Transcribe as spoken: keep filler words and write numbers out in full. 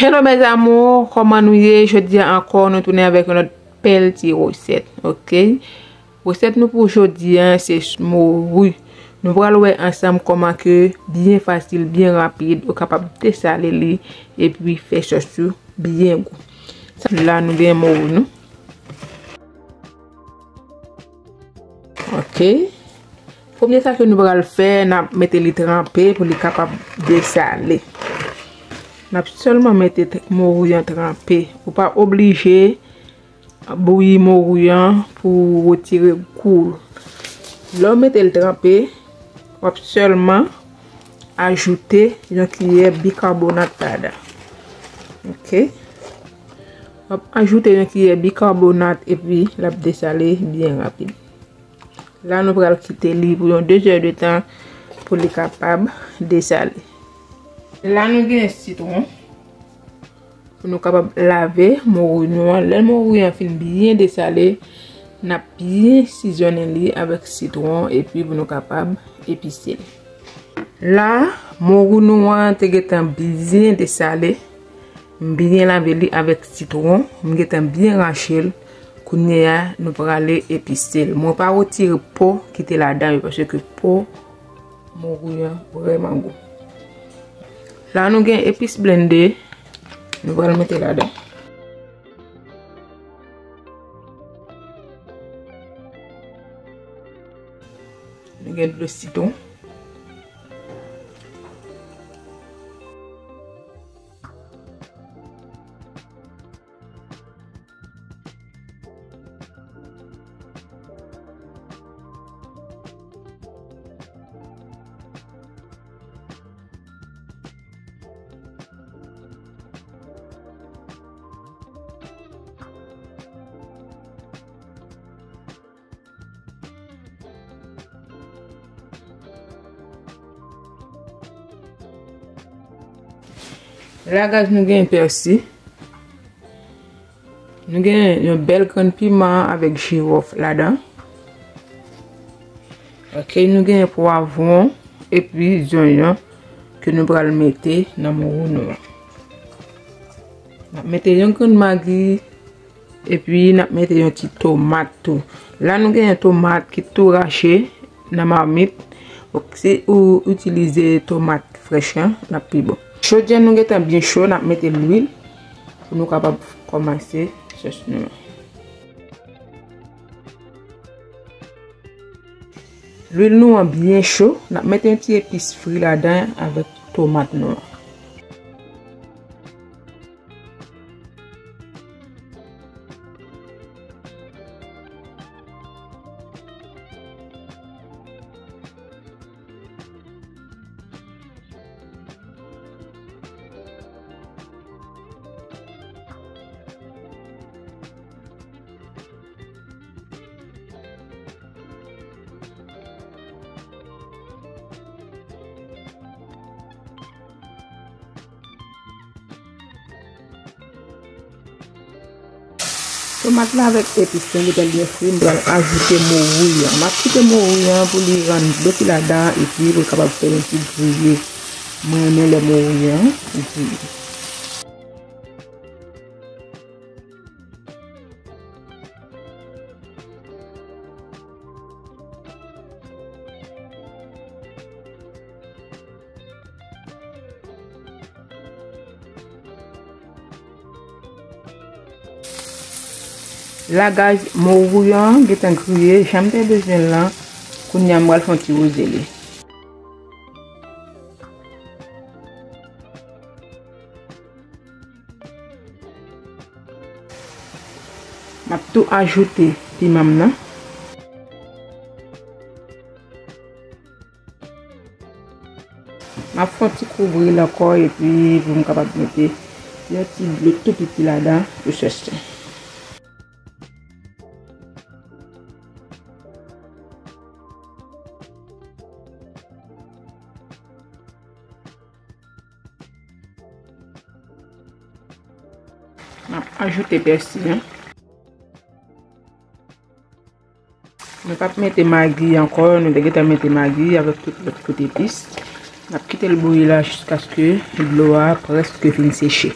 Hello mes amours, kòman nou ye? Jodi a ankò nou tounen avèk yon lòt bèl ti resèt, ok? Resèt nou pou jodi a se mori. Nou pral wè ansanm kòman ke byen fasil, byen rapid, ou kapab desale li epi fè sòs ou byen gou. La nou gen mori nou. Ok. Premye sa ke nou pral fè, n ap mete li tranpe pou li kapab desale. N ap sèlman mete t-, mori an tranpe. Ou pa oblije bouyi mori an pou retire gou l. Lè w mete l tranpe, w ap sèlman ajoute yon kiyè bikabonat ladan. Ok. W ap ajoute yon kiyè bikabonat epi l ap desale byen rapid. La nou pral kite li pou yon de zè de tan pou li kapab desale. La nou gen sitwon pou nou kapab lave mori nou an. Lè mori an fin byen desale, n ap byen sizonnen li avèk sitwon epi pou nou kapab epise l. La, mori nou an te gentan byen desale. M byen lave li avèk sitwon. M gentan byen rache l. Kounye a, nou prale epise l. Mwen pa retire po ki te ladan yo, paske po mori an vrèman gou. La, nou gen epis blende. Nou pral mete ladan. Nou gen dlo sitwon. La, guys, nou gen pèsi. Nou gen yon bèl grenn piman avèk jiwòf ladan. Ok, nou gen pwavwon epi zonyon ke nou pral mete nan mori nou an. N ap mete yon grenn magi, epi n ap mete yon ti tomat tou. La nou gen yon tomat ki tou rache nan mamit. Donk, si ou itilize tomat frèch lan, l ap pi bon. Chodyè nou gentan byen cho, n ap mete lwil pou nou kapab kòmanse sòs nou an. Lwil nou an byen cho, n ap mete yon ti epis fri ladan avèk tomat nou an. Tomat la avèk epis lan gentan byen fri, m pral ajoute mori an. M ap kite mori an pou li rann dlo ki ladan an epi pou l kapab fè yon ti griye. Mwen renmen lè mori an griye. La, guys, mori an gentan griye, jan m te bezwen l lan. Kounye a m pral fè yon ti woze li. M ap tou ajoute piman m nan. M ap fè yon ti kouvri l ankò epi pou m kapab mete yon ti dlo tou piti ladan pou sòs la. M ap ajoute pèsi an. Nou p ap mete magi ankò, nou te gentan mete magi avèk tout lòt kout epis. N ap kite l bouyi la jiskaske dlo a prèske fin seche.